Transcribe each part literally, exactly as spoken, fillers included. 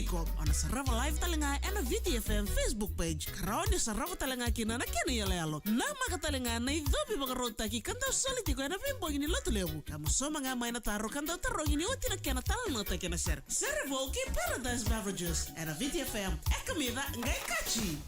com. O na sarava live tale ga ena Viti F M Facebook page. Ka rawa ni o sarava tale ga kina na kena iyaloyalo. Namaka tale ga na icovi vakarautaki ka dau soli tiko ena veibogi ni Lotulevu. Ka mo sauma ga mai na taro ka dau tarogi ni oti na kena talanoataki ena sere. Sere vou kei Paradise Beverages ena Viti F M. E kamica qai kaci.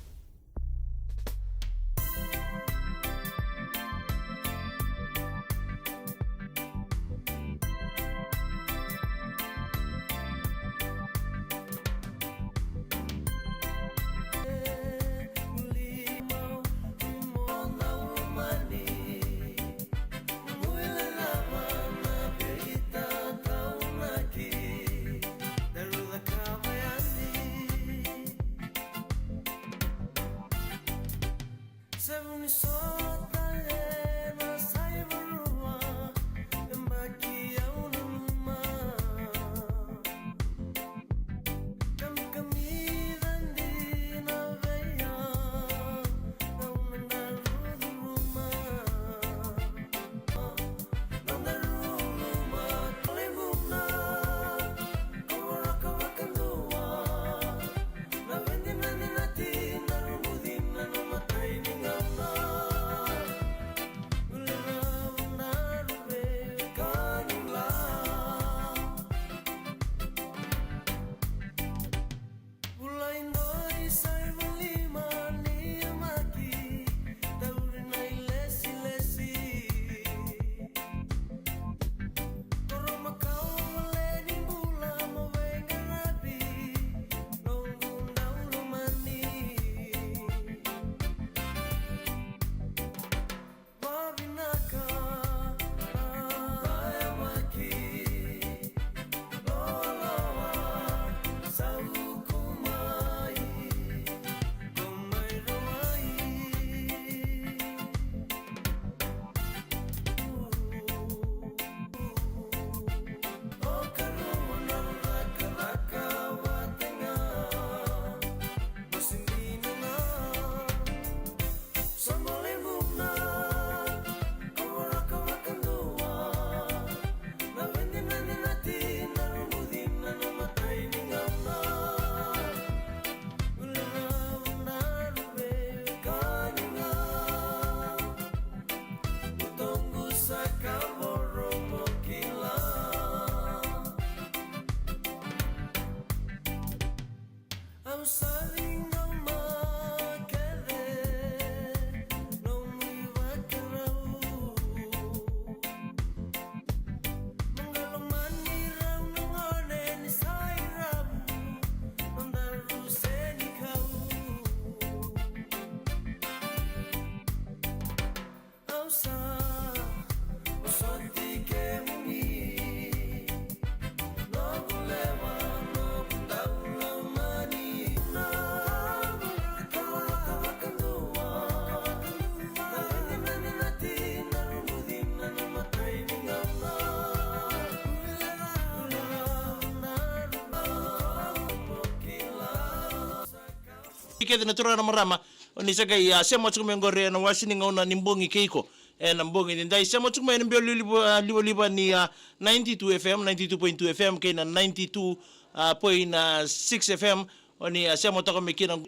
Kece na turaga na marama, o ni sa qai, a, sema tiko mai qori ena wase ni gauna ni bogi kei iko. Ena bogi nidai sema tiko mai ena biau livaliva, a, livaliva ni, a, ninety-two F M, ninety-two point two F M kei na ninety-two, a, point six F M. O ni, a, sema toka mai kina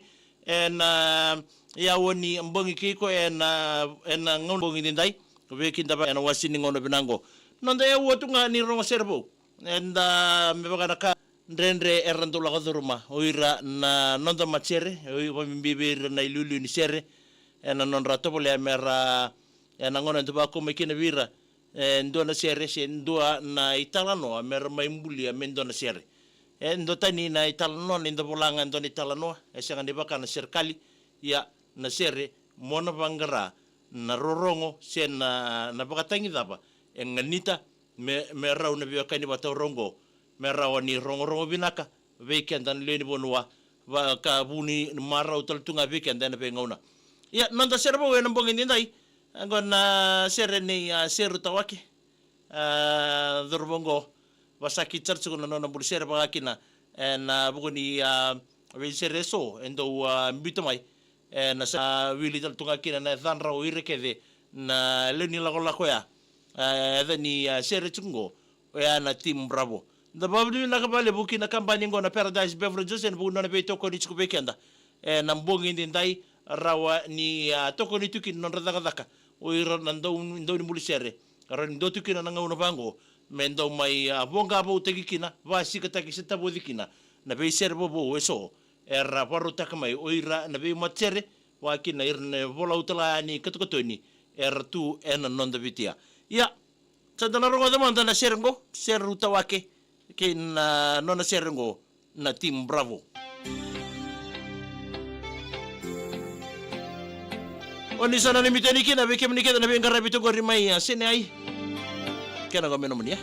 ena, a, yawa ni bogi kei iko ena, ena gauna bogi nidai. Vei keda va ena wase ni gauna vinaka qo. Noda yawa tu ga ni rogo sere vou. Eda me vaka na ka dredre era dau lako curuma o ira na noda matasere, o ira vakabibi vei ira na iliuliu ni sere, ena nodra tovolea me ra, ena gauna eda vakau mai kina vei ira, e dua na sere se dua na italanoa me ra mai bulia me dua na sere. E dua tani na italanoa, ni da vola ga e dua na italanoa, e sega ni vaka na serekali, ia na sere mo na vaqara na rorogo se na, na vakatagi cava e ganita me, me rau na veiwekani vata rau oqo, me rawa ni rogorogo vinaka vei keda na lewe ni vanua, vaka vu ni marau tale tu ga vei keda ena veigauna. Ia, noda sere vou ena bogi nidai, oqo na sere nei, a, Seru Tawake, a, cauravou oqo, vakasakiti sara tiko na nona buli sere vaka kina ena vuku ni, a, veisere eso e dau, a, biuta mai. Ena sa wili tale tu ga kina na yacadra o ira kece na lewe ni lakolako oya. A, yaca ni, a, sere tiko oqo, oya na Team Bravo. Da vakavinavinaka vakalevu ki na kabani oqo na Paradise Beverages ena vuku ni nona veitokoni tiko vei keda ena bogi edaidai, rawa ni a tokoni tu kina na nodra cakacaka o ira na dau, daunibuli sere, rawa ni dua tu kina na gauna vaqo me dau mai a voqa voutaki kina, vasikataki se tavoci kina na veisere vovou eso era vakarautaka mai o ira na veimatasere, vaka kina ira na volau tale ni katokatoni era tu ena noda vitia. Ia, sa da na rogoca mada na sere oqo, sere Rutawake kei na nona sere oqo na Team Bravo. O ni sa nanumi tani kina vei kemuni kece na veiqaravi toqori mai a Sinai. Kena qo me nomuni a.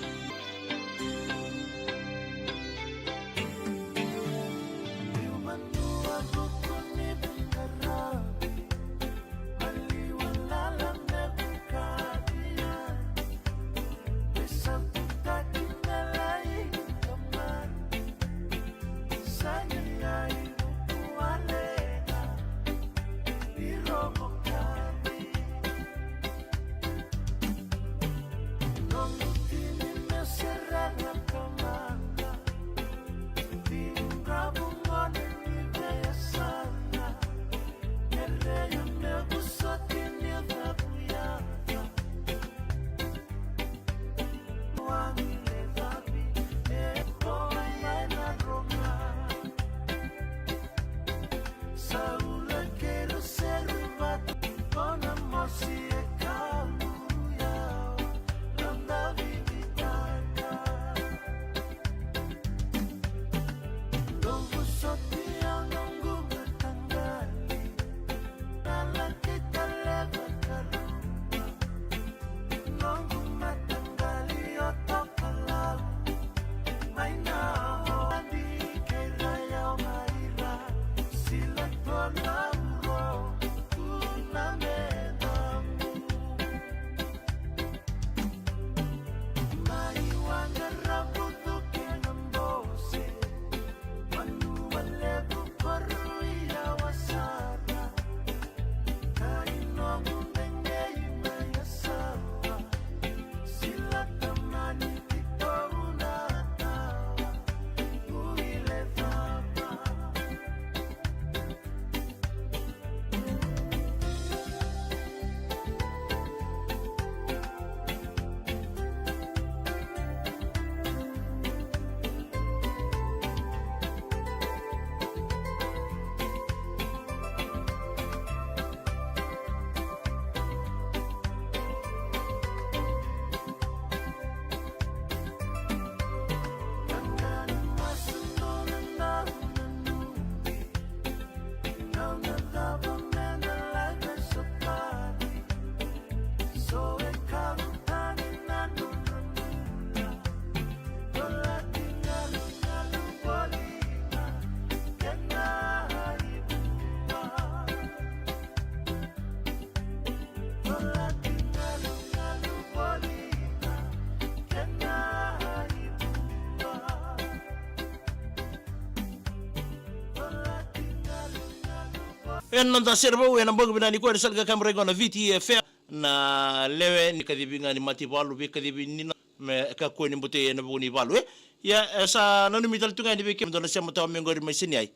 Ena noda sere vou ena bogi vinaka nikua ena sala ni kaburaki qo na Viti F M, na lewe ni kacivi ga ni mataivalu, veikacivi ni na me kakua ni botei ena vuku ni valu, e. Ia, e sa nanumi tale tu ga yani vei kemudou na sema tawa mai qori mai Sinai.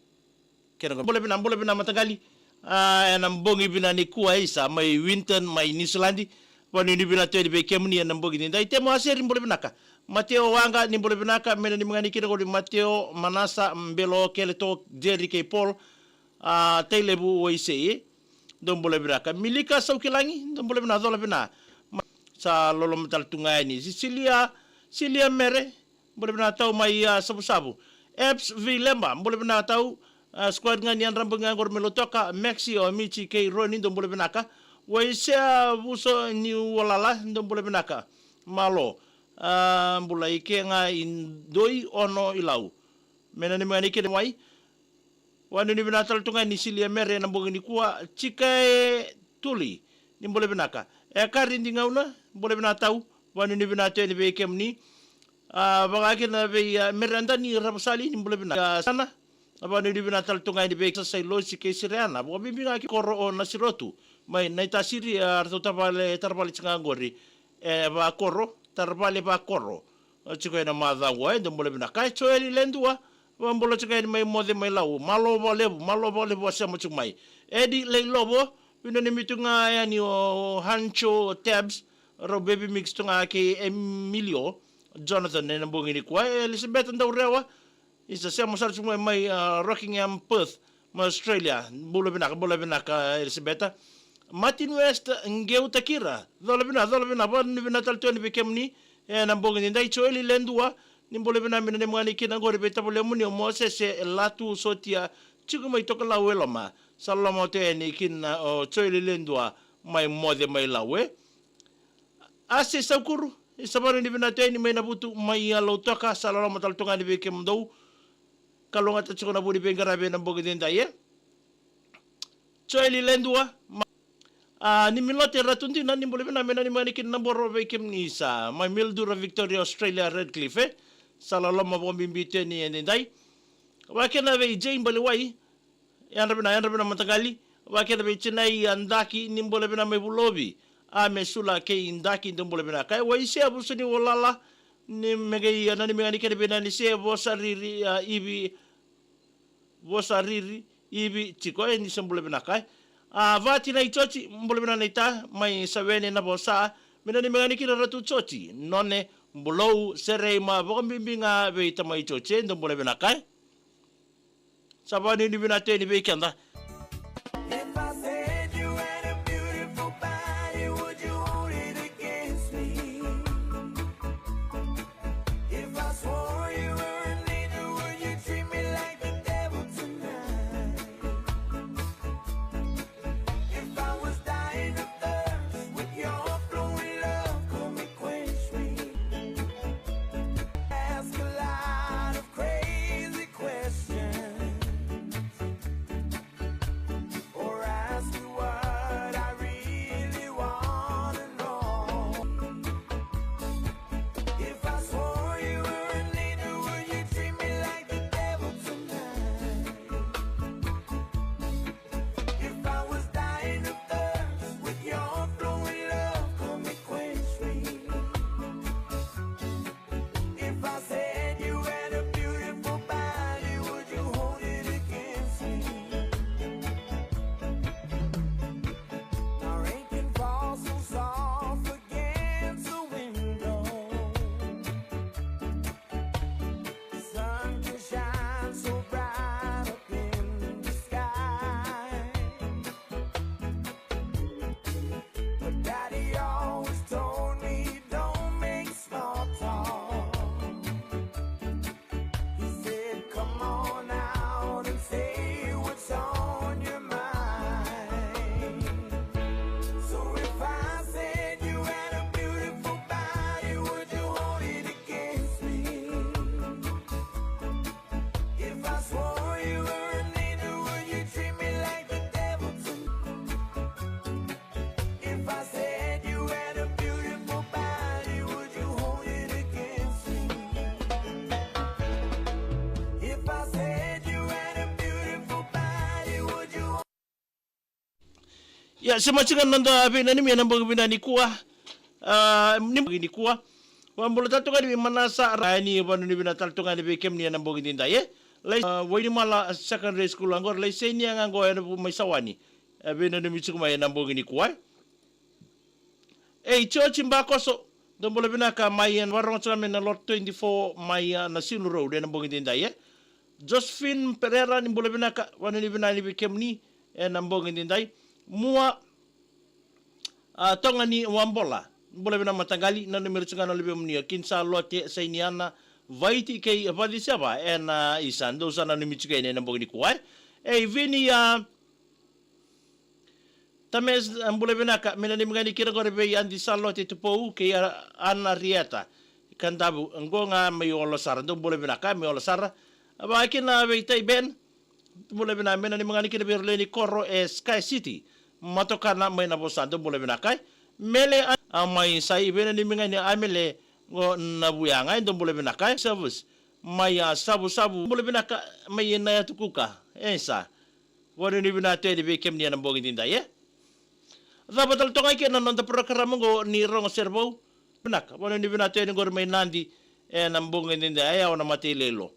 Kena qo, bula vinaka, bula vinaka mataqali. A, ena bogi vinaka nikua, Aisa mai Winton mai Niusiladi. Vakanuinui vinaka tu yani vei kemuni ena bogi ni dai. Temo Aseri, bula vinaka. Mateo Waqa, ni bula vinaka. Me nanumi ga yani kina qori Mateo, Manasa, Belo, Keleto, Jeri kei Paul. A, Tailevu, Waisei. Dou bula vinaka. Milika Saukilagi, dou bula vinaka, cola vinaka. Ma-, sa loloma tale tu ga yani. Sisilia, Silia Mere, bula vinaka tau mai, a, Savusavu. Eps Vileba, bula vinaka tau. A, squad ga ni yadra bogi ga qori me Lotoka, Maxi, o Michi kei Roni, dou bula vinaka. Waisea Vuso ni Walala, dou bula vinaka. Malo. A, bula i ke ga i doi ono i lau. Me nanumi ga yani kina wai. Vakanuinui vinaka tale tu ga yani Silia Mere ena bogi nikua, Jikae Tuli, ni bula vinaka. E Kari Digauna, bula vinaka tau, vakanuinui vinaka tu yani vei kemuni. A, vaka kina vei, a, Mereda ni Ravasali, ni bula vinaka. A, Sana, vakanuinui vinaka tale tu ga yani vei Sailosi kei Sireana, vakabibi ga ki koro o Nasirotu. Mai Naitasiri, a, ratou tara vale, tara vale tiko ga qori. E, vakoro, tara vale vakoro. O tiko ena macawa oqo, e dou bula vinaka. E Joeli Ledua, vakabula tiko yani mai Moce mai Lau. Malo vakalevu, malo vakalevu a sema tiko mai. Edi Leilovo, vinanumi tu ga yani o Hancho Tabs, rau baby mix tu ga kei Emilio Jonathan ena bogi nikua. E Elisabeta Daurewa, isa sema sara tiko mai mai, a, Rockingham, Perth, mai Australia. Bula vinaka, bula vinaka Elisabeta. Martin West, Qeu Takira. Cola vina, cola vina, vanua vina tale tu yani vei kemuni ena bogi nidai. Joeli Ledua, ni bula vina, me nanumi ga yani kina qori vei tavalemuni o Mosese Latu Sotia, tiko mai Tokalau e loma. Sa loma tu yani kina o Joeli Ledua mai Moce mai Lau, e. Ase Saukuru, isa vananumi vinaka tu yani mai Navutu mai Lautoka, sa loloma tale tu ga yani vei kemudou. Kalougata tiko na vu ni veiqaravi ena bogi nidai, e. Joeli Ledua, ma-, a, ni Milote Ratudina, ni bula vina, me nanumi ga yani kina na boro vei kemuni, isa mai Mildura, Victoria, Australia, Redcliffe, e. Sa loloma vakabibi tu yani e nidai. Vakakina vei Jane Baliwai, yadra vina, yadra vina mataqali. Vakakina vei Jinai Adaki, ni bula vina mai Vulovi. A me Sula kei Daki, dou bula vinaka. E Waisea Vusuniwalala, ni me qai, a, nanumi ga yani kina vei Nanise Vosariri, a, Ivi Vosariri, Ivi tiko, e, ni se bula vinaka, e. A, Vatinai Joji, bula vina naita, mai Savene na vosa, me nanumi ga yani kina Ratu Joji, None, Bulou, Serei, ma vakabibi ga vei tamai Joji, e, dou bula vinaka, e. Sa vananumi vinaka tu yani vei keda. If I said you had a beautiful body, would you hold it against me? If I swore you were an angel, would you treat me like the devil tonight? If I was dying of thirst, would your flowing love come and quench me? Ask a lot of crazy questions, or ask you what I really wanna know. If I swore you were an angel, would you treat me like the devil tonight? If I was dying of thirst, would your flowing love come and quench me? If I said you had a beautiful body, would you hold it against me? Now rain can fall so soft against the window. Sun can shine so bright up in the sky. But Daddy always told me, "Don't make small talk." He said, "Come on out and say what's on your mind." So if I said you had a beautiful body, would you hold it against me? If I swore you were an angel, would you treat me like the devil too? If I said you had a beautiful body, would you hold it against me? If I said you had a beautiful body, would you Ia, se matiga na noda veinanumi ena bogi vinaka nikua. A, ni bogi nikua. Vakabula tale tu ga yani vei Manasa, ra ni vananumi vinaka tale tu ga yani vei kemuni ena bogi nidai, e. Lai, a, Wainimala Secondary School oqo, lai senior ga oqo ena vu mai Sawani. E, veinanumi tiko mai ena bogi nikua, e. Ei, George Bakoso, dou bula vinaka mai ena varogo tiko mai na Lot twenty-four mai, a, na Sulu Road ena bogi nidai, e. Josephine Pereira, ni bula vinaka, vananumi vinaka yani vei kemuni ena bogi nidai. Mua, a, Toga ni Wabola, bula vinaka mataqali, nanumi ira tiko ga na luvemuni o Kin Salote, Sainiana, Vaiti kei Vaciseva ena isa, dou sa nanumi tiko yani ena bogi nikua, e. Ei, Vini, a, Tames, a, bula vinaka, me nanumi ga yani kina qori vei Adi Salote Tupou kei a, Ana Rieta Kadavu, qo ga mai Olasara, dou bula vinaka, mai Olasara. Vakakina vei Tai Ben, bula vinaka, me nanumi ga yani kina vei Roleni Koro e Sky City, Matokana mai Navosa, dou bula vinaka, e. Mele a, a mai Sai, veinanumi ga yani Amele qo Navuyaga, e, dou bula vinaka, e. Service mai, a, Savusavu, bula vinaka, mai Nayatukuka, e, sa. Vananumi vinaka tu yani vei kemuni ena bogi nidai, e. Cava tale toka ga kina na noda porokaramu oqo ni Rogo Serevou. Vinaka, vananumi vinaka tu yani qori mai Nadi, ena bogi edaidai, e yawa na mata i lailai.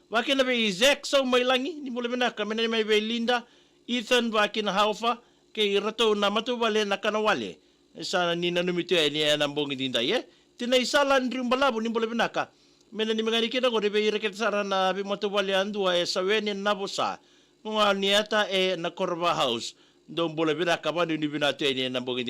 Vakakina vei Zack Saumailagi, ni bula vinaka, me nanumi mai vei Linda, Ethan, vakakina Haufa, kei iratou na matavuvale na Kanawale. Sa ni nanumi tu yani ena bogi edaidai, e. Tinai Sala Driu Balavu, ni bula vinaka. Me nanumi ga yani kina qori vei ira kece sara na veimatavuvale yadua e Saweni, Navosa, Gone Yata, e Nakorova House. Dou bula vinaka, vakanuinui vinaka tu yani ena bogi